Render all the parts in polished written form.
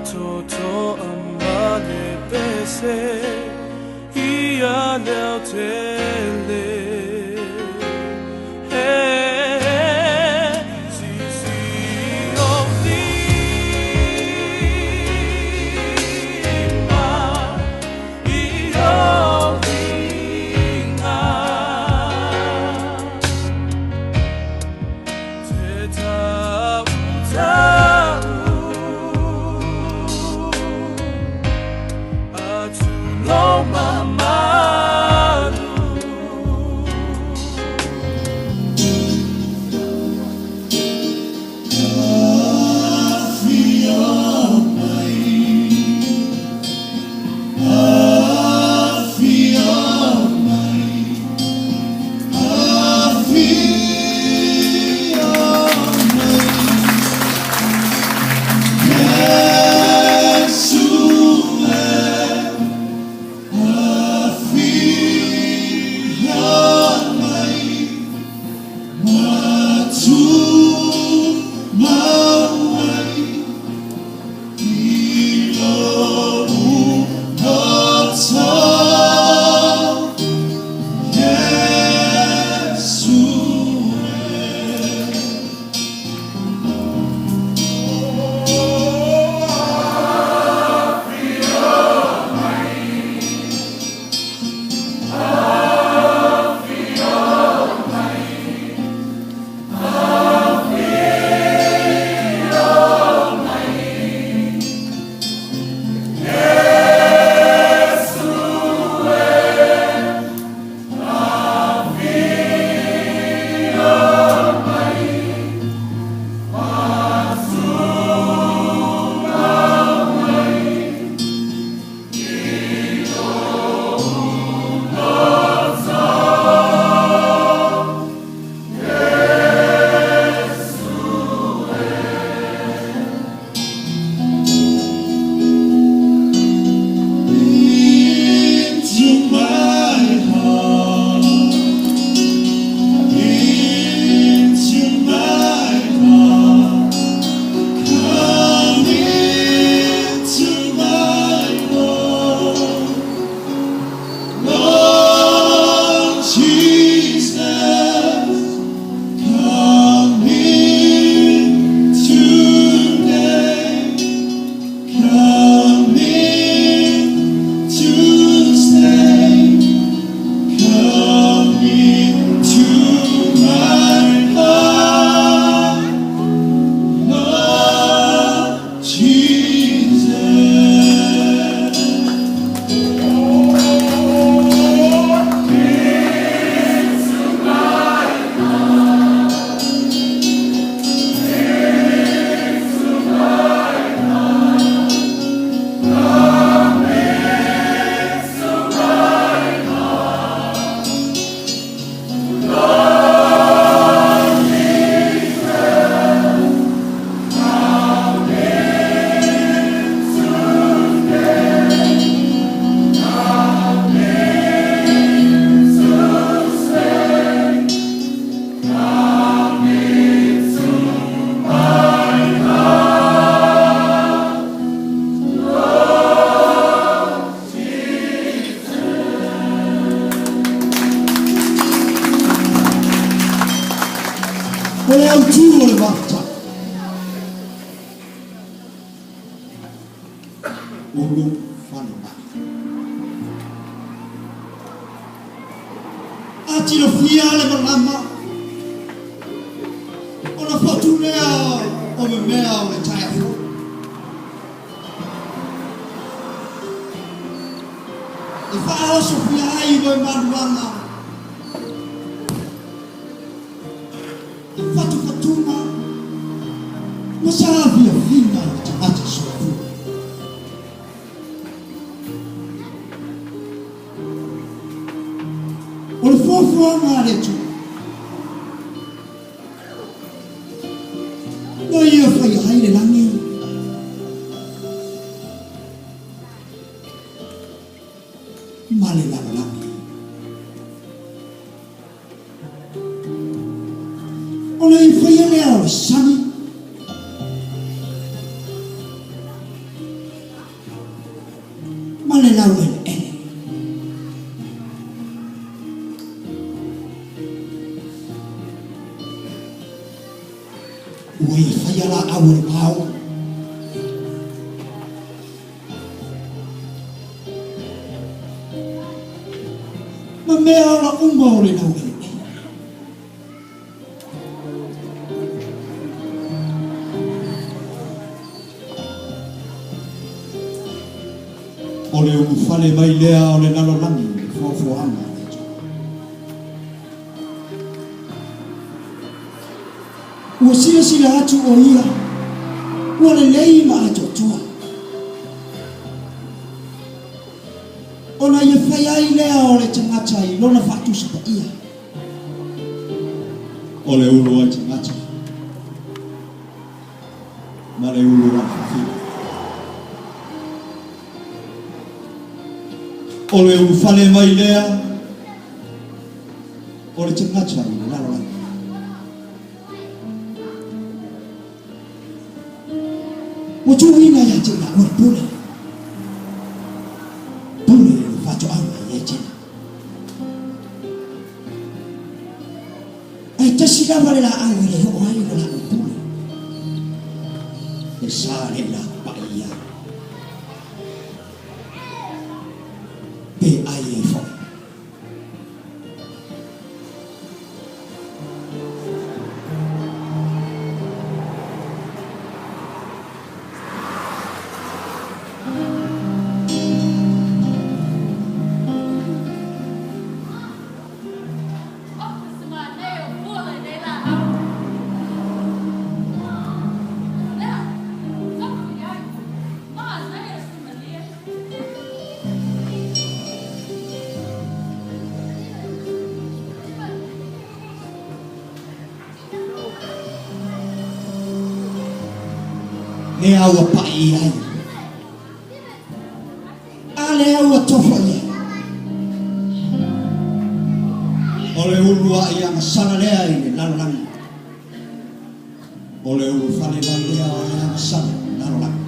Faatoatoa ma le pese ia leaotele. Sisi o lima i o liga. Te tau tau atu lo mamalu. Into my heart, into my heart, come into my heart, Lord Jesus, come in today, come in to stay. Come into my heart, Lord Jesus. O le autū o le mafuta. O lou falemai. A tilofia le malama, ona fotu lea o memea o le taeao fou. E faaosofia ai moemanuaga, fatufatuga ma saafiafiga a le tagata soifua. O le fuafuaga a le Atua, na Ia faia ai le lagi, ma le lalolagi. Ona Ia faia lea o le sami. Ua ia faia laau a le vao. Ma mea ola uma o le laueleele. O le ulufale mai lea o le lalolagi i le foafoaga a le Atua. Ua silasila atu ʻo ia, ua lelei ma atoatoa. Ona ia fai ai lea o le tagata i lona faatusa paia. O le ulu ai tagata ma le ulu ai fafine. O le ulufale mai lea o le tagata i le lalolagi. Ua tuuina ia te i laua le pule, pule i le faatoaga i Etena. Ae tasi lava le laau e le oo ai le laua pule, e sa le lapapai i ai, pe ai ai foi. Lea ua paʻi i ai. A lea ua tofo i ai. O le ulu aʻi agasala lea i le lalolagi. O le ulufale mai lea o le agasala i le lalolagi.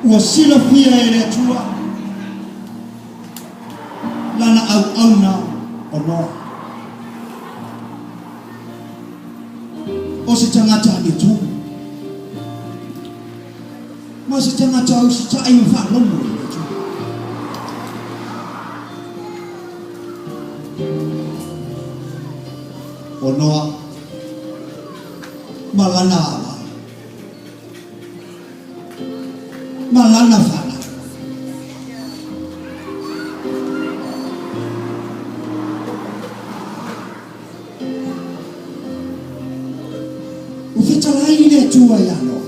Ua silafia e le Atua lana auauna o Noa. O se tagata amiotonu, ma se tagata usitai ma faalogo i le Atua. O Noa ma lana ala, ma lana fanau. Ua fetalai le Atua iā Noa,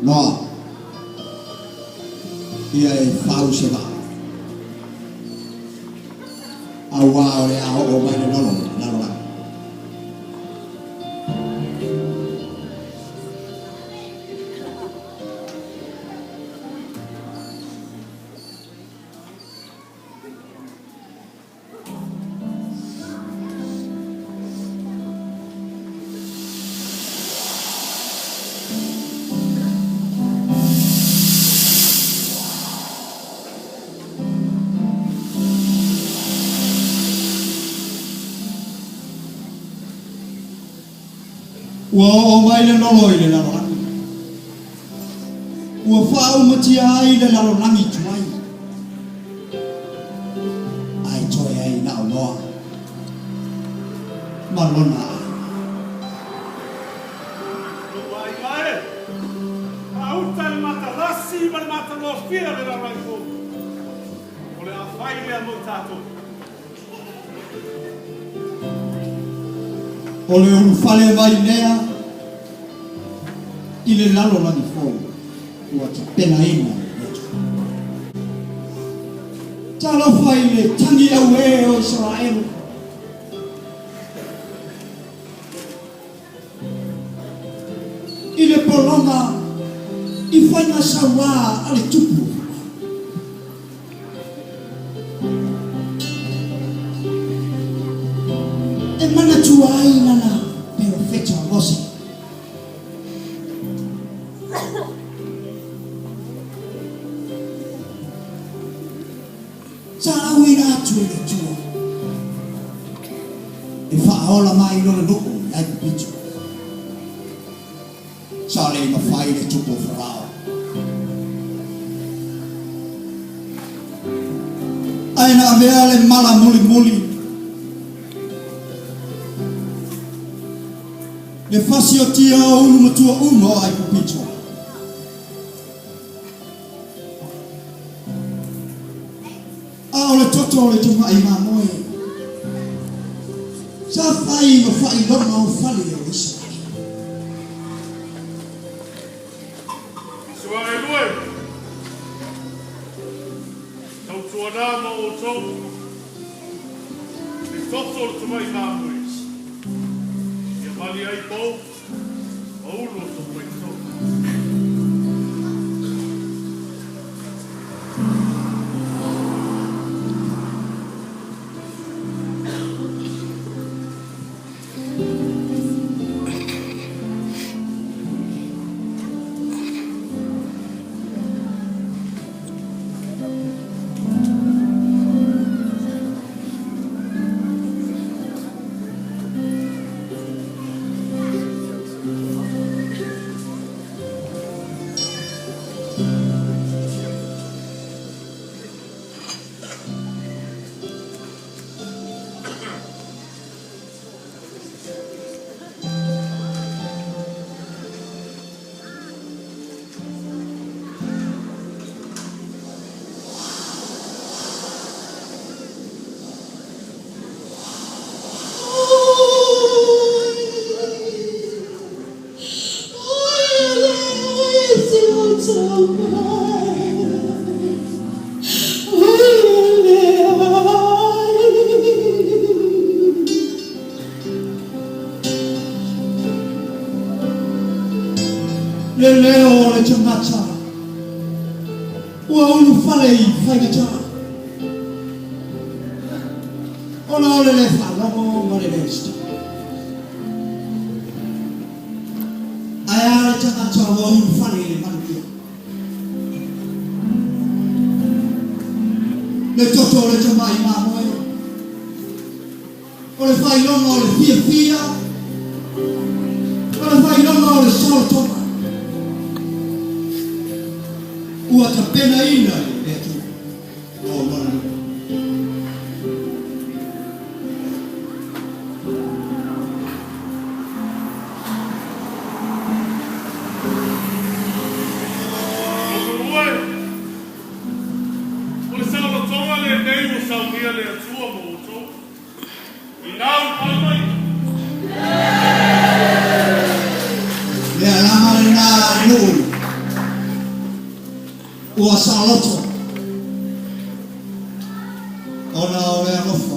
Noa, ia e fau se vaa, auā o le a oo mai le lolo i le lalolagi. Ua oo mai le lolo i le lalolagi. Ua faaumatia ai le lalolagi tuai. Ae toe ai na o Noa ma lona aiga. Lou aiga e, ka uta i le matalasi ma le matalofia le lalolagi fou. O le a fai lea mo i tatou. O le ulufale mai lea i le lalolagi fou ua tapenaina e le Atua. Talofa i le tagi auē o Isaraelu! I le pologa i faiga sauā a le tupu o Farao. E manatua ai lana perofeta. E faaola mai lona nuu i Aikupito. Sa le mafai le tupu o Farao. Ae na avea le mala mulimuli, le fasiotia o ulu matua uma o Aikupito. A o le toto o le tamai mamoe sa fai ma faailoga o fale o Isaraele. Isaraelu e, tautuana ma outou le toto o le tamai mamoe, ia mali ai pou ma ulu o tou faitotoa. Le leo o le tagata ua ulufale i faigata, ona o le lē faalogo ma le lē sitala. Ae a le tagata ua ulufale i le manuia? Le toto o le tamai mamoe, o le faailoga o le fiafia, o le faailoga o le saolotoga, ua tapenaina e le Atua mo Lona nuu. Lona e, o le saolotoga lenei ua saunia le Atua mo outou. Inā u pai mai. Le alama lena nuu ua saoloto ona o le alofa.